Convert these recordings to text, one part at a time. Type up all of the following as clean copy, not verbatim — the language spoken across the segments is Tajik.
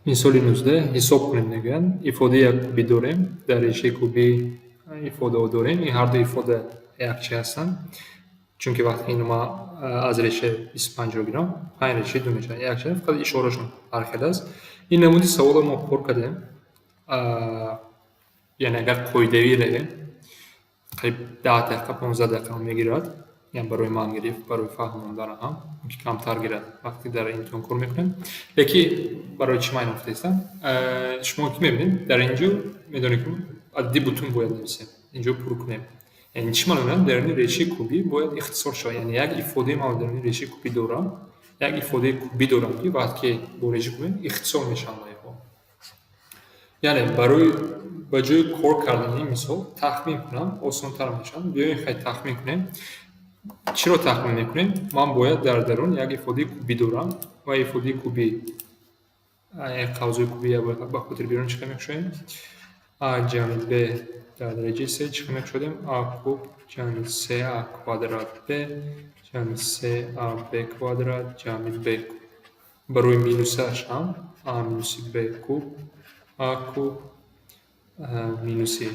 Мисоли 19 ҳисоб кунем, мегӯянд. Ифодаи як кубӣ дорем, дар решаи кубӣ ифодаҳо дорем. Ин ҳарду ифода якчи ҳастанд. Чунки вақте ин ма аз решаи 25-ро гирам, 5 решаи 2 мешавад. Якчи, фақат ишорашон ҳар хел аст. Ин намуди саволро мо кор кардем. Яъне агар қоидавӣ равем, қариб 10 дақиқа, 15 дақиқа мегирад. Яъне барои ман гирифт, барои фаҳмондан ҳам, ки камтар гирад вақте дар имтиҳон кор мекунем. Лекин барои чӣ ман инро гуфтаистам? Шумо ки мебинед, дар ин ҷо медонед, ки адди бутун бояд нависем, инҷо пур кунем. Яъне чӣ маъно дорад? Дар ин решаи кубӣ бояд ихтисор шавад. Яъне як ифодаи ман дар ин решаи кубӣ дорам, як ифодаи кубӣ дорам, ки вақте ки бо решаи кубӣ ихтисор мешаванд лоиҳаҳо. Яъне барои ба ҷои кор кардани ин мисол тахмин кунам осонтар мешавад. Биёем, хай, тахмин кунем. Чиро тахмин мекунем? Ман бояд дар дарун як ифодаи кубӣ дорам ва ифодаи кубӣ, қавзои кубӣ ба хотири берун чӣ мекушоем? А ҷамъи б дар дараҷаи се чӣ мекушодем? А куб ҷамъи се а квадрат б ҷамъи се а б квадрат ҷамъи б куб. Барои минусаш ҳам а минуси б куб а куб минуси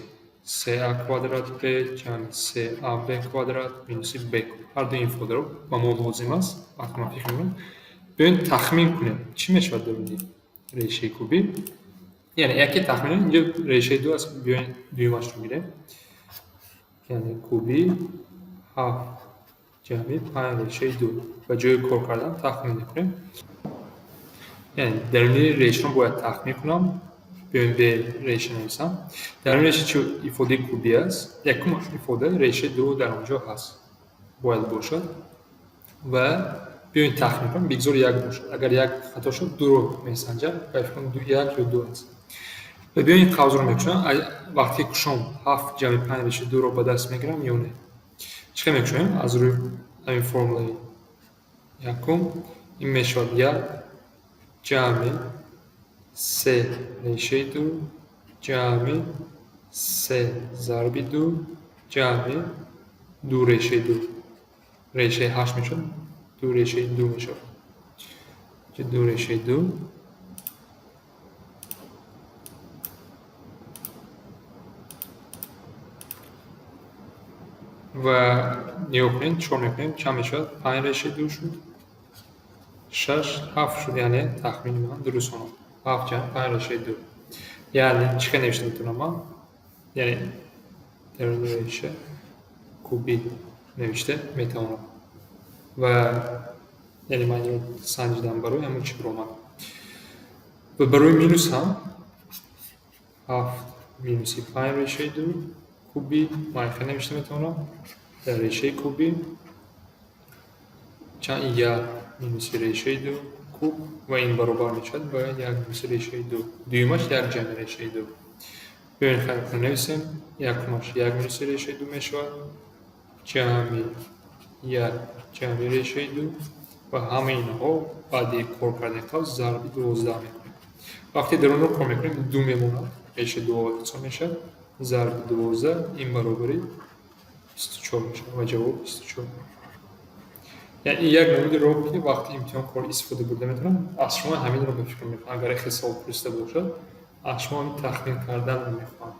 се а квадрат б ҷамъи се а б квадрат минуси б куб. Ҳар ду ифодаро ба мо лозим аст. Вақте ман фикр мекунам, биёед тахмин кунем, чӣ мешавад даруни решаи кубӣ. Яъне яке тахмин, инҷо решаи ду аст, биёед дуюмашро гирем. Яъне куби ҳафт ҷамъи панҷ решаи ду. Ба ҷои кор кардан тахмин мекунем. Яъне даруни решаро бояд тахмин кунам. Биёем, бе реша нависам. Даруни реша чӣ ифодаи кубӣ аст? Якум ифода решаи ду дар он ҷо ҳаст, бояд бошад. Ва биёед тахмин кунем, бигзор як бошад. Агар як хато шуд, дуро месанҷам, ба фикр кунам, як ё ду аст. Ва биёед қавзро мекушам. Вақте кушом, ҳафт ҷамъи панҷ решаи дуро ба даст мегирам ё не? Чӣ хел мекушоем? Аз рӯи ҳамин формулаи якум ин мешавад як ҷамъи се решаи ду ҷамъи се зарби ду ҷамъи ду решаи ду. Решаи ҳашт мешавад, ду решаи ду мешавад. Ду решаи ду. Ва нигоҳ кунед, чикор мекунем? Чанд мешавад? Панҷ решаи ду шуд, шаш, ҳафт шуд. Яъне тахмини ман дуруст омад. Ҳафт ҷамъ панҷ решаи ду. Яъне чӣ хел навишта метавонам ман? Яъне даруни реша кубӣ навишта метавонам. Ва яъне ман инро санҷидам, барои ҳамон чӣ омад. Ва барои минус ҳам ҳафт минуси панҷ решаи ду куби ман хел навишта метавонам. Дар решаи кубӣ чанд? Як минуси решаи ду куб ва ин баробар мешавад ба як минуси решаи ду. Дуюмаш як ҷамъи решаи ду. Биёед, хайр, нависем. Якумаш як минуси решаи ду мешавад ҷамъи як ҷамъи решаи ду ва ҳамаи инҳо баъди кор кардани қавс зарби 12 мекунем. Вақте дарунро кор мекунем, ду мемонад, решаи ду ҳисоб мешавад, зарби 12, ин баробари 24 мешавад ва ҷавоб 24. Яъне як намуди роҳ, ки вақти имтиҳон кор истифода бурда метавонам. Аз шумо ҳаминро ба фикр мекунам, агар хел савол пурсида бошад, аз шумо ҳамин тахмин карданро мехоҳам.